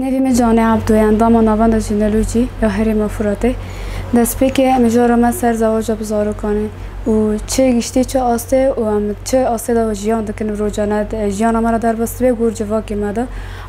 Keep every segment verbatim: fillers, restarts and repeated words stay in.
Nevî min Canê Ebdo ye, endama Navenda Jîneolojî ya Herêma Furatê. Destpêkê mijara me ser zewaca bi zarokan e û çi giştî çi astê û em çi astê de jiyan dikin rojane, e, jiyana me re derbas dibe gor civakê me de.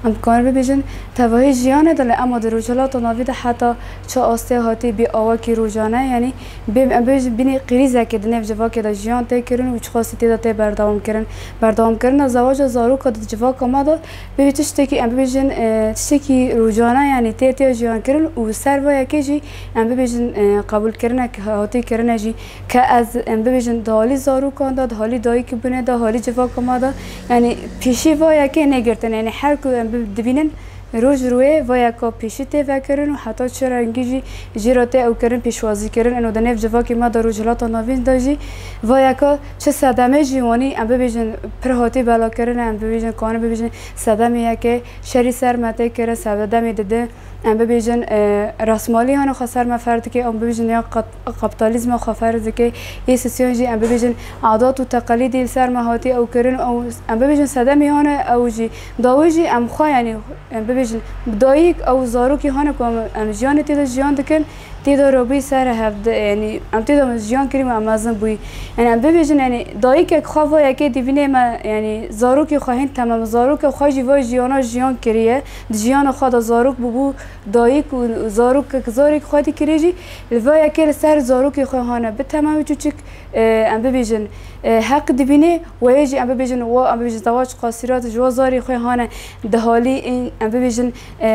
Em dikarin bibêjin tevahî jiyanê de, lê ema di Rojhilata Navîn de heta çi astê hatî bî awakî rojane, yanî bê, em bibêjin bînî krîzekê di nêv civakê de jiyan tê kirin û çiqasî tê de tê berdewam kirin. Berdewamkirina zewaca zaroka di civaka me de bê tiştekî, em bibêjin, e, tiştekî rojane, yanî tê tê jiyan kirin û ser vê yekê jî em bibêjin, e, qebûlkirinek hatî kirine jî ke ez, em bibêjin, di halî zarokan de, di halî dayik bûnê de, halî civaka me de, yanî pêşî vê yekê nêgirtin. Yanî her ku em bi-, dibînin roj rûyê vê yeka pêşî tê vekirin û heta çi rengî jî jê re tê ew kirin, pêşwazî kirin. Eno di nêv civakê me de Rojhilata Navîn de jî vê yeka çi sedemê jî wanî, em bibêjin, pir hatî belakirine, em bibêjin, karin bibêjin sedemê yekê şerî ser me tê kirin, sedemê didê, em bibêjin, e, rasmalî hane xwe ser me ferz dike, em bibêjin ya qat-, kapitalizma xwe ferz dike, yê sisiyon jî em bibêjin adat û teqelîdî li ser me hatî ew kirin, ew em bibêjin sedemê hane ew jî dawî jî em xwe, yanî em bibêjin bi dayik ew zarokî hane ku em, em jiyanê tê de jiyan dikin, tê de robî ser hev de, yanî em tê de jiyan kirî me em mezin bûyî. Yanî em bibêjin, yanî dayikek xwe vê yekê dibînê me, yanî zarokê xwe hîn temam, zarokê xwe jî vê jiyana jiyan kiriye, di jiyana xwe de zarok bûbû dayik û zarokek zarek xwedî kirê jî, li vê yekê li ser zarokê xwe hane bi temamî çûçik, e, em bibêjin, e, heq dibînê, wê yê jî em bibêjin, wa em bibêjin zewac qasîrat ji wa zarê xwe hane di halî, em bibêjin, e,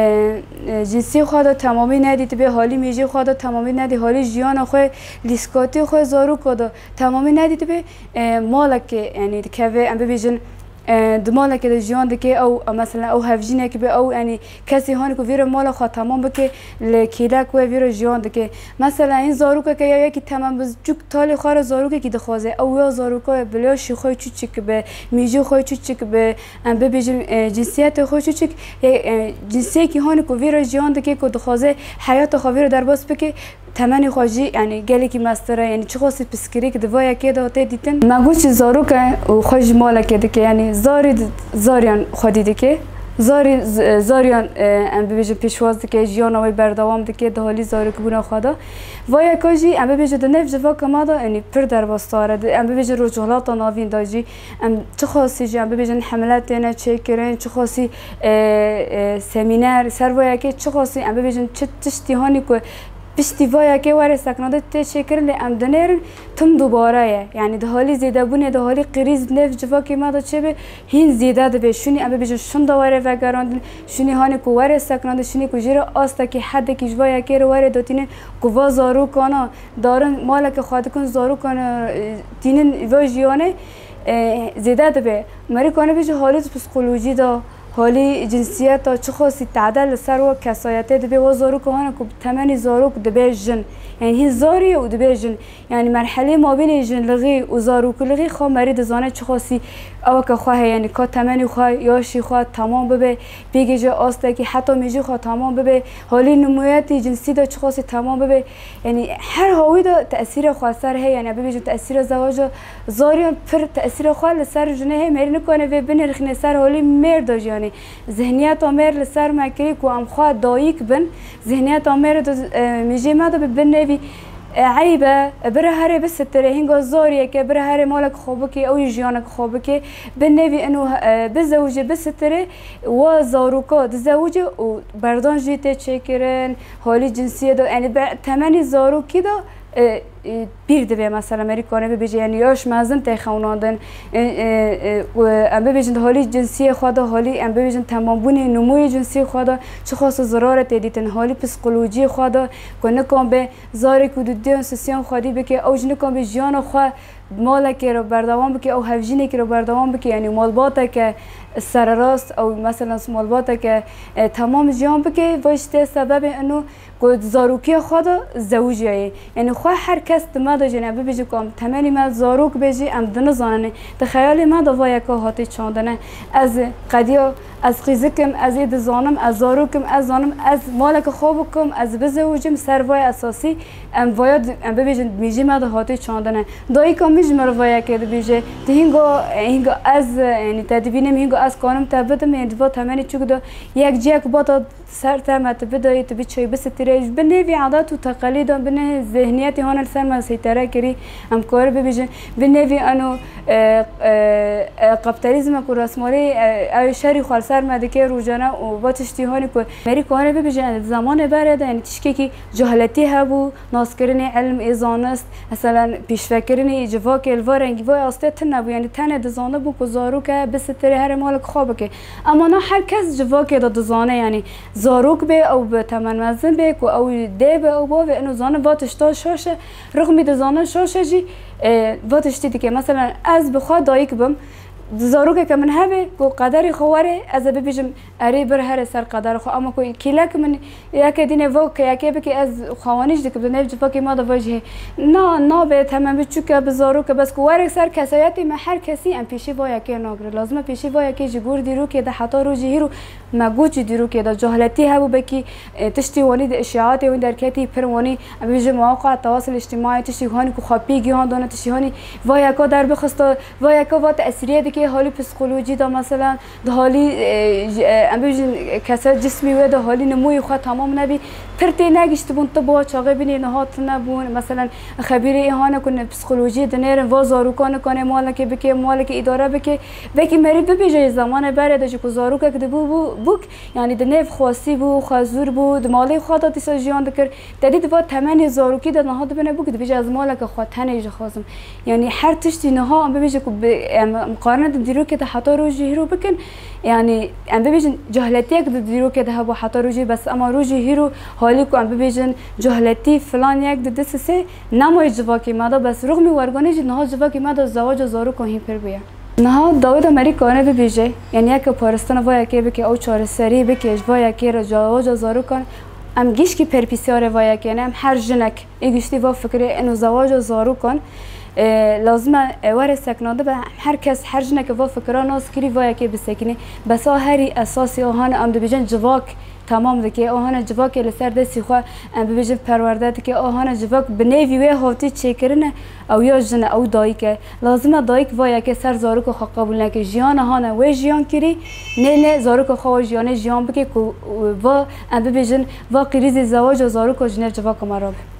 e, cinsiyê xwe de temamî nedîtibe, halî mêjê xwe de temamî nedî, halî jiyana xwe, lîskatiyê xwe zaroka de temamî nedîtibe, e, malekê, yanî dikeve, em bibêjin, e, di malekê de jiyan dike, ew, e, mesela ew hevjînekî be, ew, yanî kesî hane ku vîre mala xwe temam bike, li kêlek we vîre jiyan dike. Mesela hîn zarokeke ya yekî temam bi cûk talê xwe re zarokekî dixwaze, ew ya zaroka bi laşê xwe çûçik be, mêjê xwe çûçik be, em bibêjin, e, cinsiyetê xwe çûçik, e, e, cinsiyekî hane ku vîre jiyan dike, ku dixwaze heyata xwe vîre derbas bike, temenê xwe jî, yanî gelekî mestir e, yanî çiqasî piskirîk di vê yekê de tê dîtin. Me got jî zarok e û xwe ji malekê dike, yanî zarî, zariyan xwedî dike. Zarî, z-, zariyan, e, em bibêjin pêşwaz dike, jiyana wê berdewam dike, di halî zarokbûna xwe de. Vê yeka jî em bibêjin di nêv civaka me de, yanî pir derbasdar e. Em bibêjin Rojhilata Navîn de jî em çiqasî jî em bibêjin hemle têne çêkirin, çiqasî, e, e, semîner, ser vê yekê çiqasî em bibêjin çi tiştî hanî ku piştî vê yekê were sekinandin tê çêkirin, lê em dinêrin tim dubare ye. Yanî di halî zêdebûnê, di halî krîz nêv civakê me de çêbe, hîn zêde dibe. Şûnî em bibêjin şûnda were vegerandin, şûnî hanê ku were sekinandin, şûnî ku jê re astekî hedekî ji vê yekê re were datînin ku va zarokana darin maleke xwe dikin, zarokana, e, tînin vê jiyanê, e, zêde dibe. Merî kane bêje halî psîkolojî de, halî cinsiyeta çiqasî tade li ser we kesayetê dibe, we zaroka hane ku bi temenî zarok dibe jin. Yanî hîn zarî ye û dibe jin. Yanî merhelê mabênê jinlixî û zaroklixî xwe merî dizane çiqasî eweke xwe heye. Yanî ka temenî xwe, yaşî xwe temam bibe, bêgêje astekî heta mêjî xwe temam bibe, halî nimûyetî cinsî de çiqasî temam bibe. Yanî her hawî de tesîra xwe ser heye. Yanî bibêjin tesîra zewaca zariyan pir tesîra xwe li ser jinê heye, mêr nikane vê binirxîne ser holê mêr de jî. Yanî zihniyeta mêr li ser me kirî ku em xwe dayik bin, zihniyeta mêr di, e, mêjê me de bi binevî, e, eyb e, bire herê bisitirê, hînga zariyeke bire herê malek xwe bikê, ew jî jiyanek xwe bikê, binevî ino, e, bizewicê bisitirê, wa zaroka dizewicê û berdan jî tê çêkirin, halî cinsiyê de, yanî be-, temenî zarokî de, e, e, pîr dibe, mesela merî kane bibêje, yanî yaş mezin tê xewnandin, e, e, e, û em bibêjin di halî cinsiyê xwe de, halî em bibêjin temambûnê nimûyê cinsiyê xwe de çiqas zirare tê dîtin, halî psîkolojiyê xwe de ku nikan be zarê ku didiyan sisiyan xwedî bike, ew jî nikan be jiyana xwe malekê re berdewam bike, ew hevjînekê re berdewam bike, yanî malbateke sererast, ew mesela malbateke, e, temam jiyan bike, vê jî tê sebebê ino ku di zarokiya xwe de zewiciyayê. Yanî xwe her kes di me de jî, ne bibêje ku em temenî me zarok be jî, em dinizanin. Di xeyalê me de va yeka hatî çandine. Ez qediya, ez qîzik im, ez ê dizanim, ez zarok im, ez zanim, ez maleke xwe bikim, ez bizewicim, ser vaya esasî em vaya di-, em bibêjin, mêjê me de hatî çandine. Dayika min ji min re va yekê dibêje, tu hînga, hînga ez, yanî te dibînim, hînga ez kanim te bidim, yanî di va temenî çûk de yek cihek bata Ser te me tu bidayî, tu biçeyî bisitirê, ji bin nêvî adat û teqelîdan, bin nêvî zihniyetê hane li ser me seytere kirî, em kore bibêjin, bin nêvî eno, e, e, e, kapitalizme ku rasmarî, e, ew şerî xwe li ser me dike rojane û va tiştî hanî ku merî kore bibêjin, yani, di zamanê berê de, yani, tişkekî cahletî hebû, naskirinê ilm ê zanist, meselen, pêşvekirinê civakê li va rengî va astê tune bû, yani, tenê dizanibû ku zaroke bisitirê herê malek xwe bike. Ema na her kes civakê de dizane, yani, zarok bê, ew bi temenmezin bê, ku ew dê be, ew bavê, eno zanin va tişta şaş e, rixmî dizane şaş e jî, e, va tiştî dike. Meselen, ez bi xwe dayik bim, zarokeke min hebe, ku qederê xwe were, ez ê bibêjim, erê bir here ser qederê xwe. Ema ku kîlek min yeke dînê va ke yekê bike, ez xwewanî jî dikim, di nêv civakê me de va jî hê. Na, nabe, temem bi çûke, bi zaroke, bes ku were ser kesayetê me, her kesî em pêşî va yekê nagrin. Lazim e pêşî va yekê ji gor dîrokê de heta rojî hîro me got jî dîrokê de cahletî hebû, belkî, e, tiştî wanî di şiatê wî derketî pir wanî, em bêjin mewaqa tewasil îctîmaî, tiştî hanî ku xwe pê gihandane, tiştî hanî va yeka derbixista, va yeka va tesîriyê dike halî psîkolojî de, meselen, di halî, e, ji, e, em bêjin kese cismî wê de halî nimûyê xwe temam nebî, pir tê negiştibûn, tiba çaxê binê niha tune bûn, meselen, xebîrê ê hane ku ne psîkolojiyê dinêrin, va zarokan nikanê malekê bike, malekê îdare bike. Vekî merî bibêje, zamanê berê de jî ku zarokek dibû bû, bûk, yani di nêv xwestî bû, xwezûr bû, di malê xwe de dîsa jiyan dikir. Te dî di va temenê zarokî de niha dibine bûk, dibêje, ez maleke xwe tenê jixwazim. Yani her tiştî niha em bibêje ku bi, em miqarene di dîrokê de heta rojî hîro bikin, yani em bibêjin cahletiyek di dîrokê de hebû heta rojî, bes ema rojî hîro halî ku em bibêjin cahletî filan yek di disisê, Nema yê civakê me de, bes rixmî werganê jî niha civakê me de zewaca zarokan hîn pir bûye. Niha dawê de merî kane bibêje, yani yeke paristana va yekê bike, ew çareserî bike, ji va yekê re zewaca zarokan, em gişkî perpîsyarê va yekê ne, em her jinek ê giştî va fikirê eno zewaca zarokan, e, lazim e, e, were seknandibe, em her kes, her jineke va fikira nas kirî va yekê bisekinî. Bes a herî esasî a hane em dibêjin civak, temam dike, o hane civakê li ser destî xwe, em bibêjin perwerde dike, o hane civak bi nêvî wê hatî çêkirine, ew ya jin e, ew dayik e. Lazim e dayik va yekê ser zaroka xwe qebûl neke. Jiyana hane wê jiyan kirî, nê nê zaroka xwe wa jiyanê jiyan bike ku va, em bibêjin, va krîzê zewaca zaroka ji nêv civaka me rabe.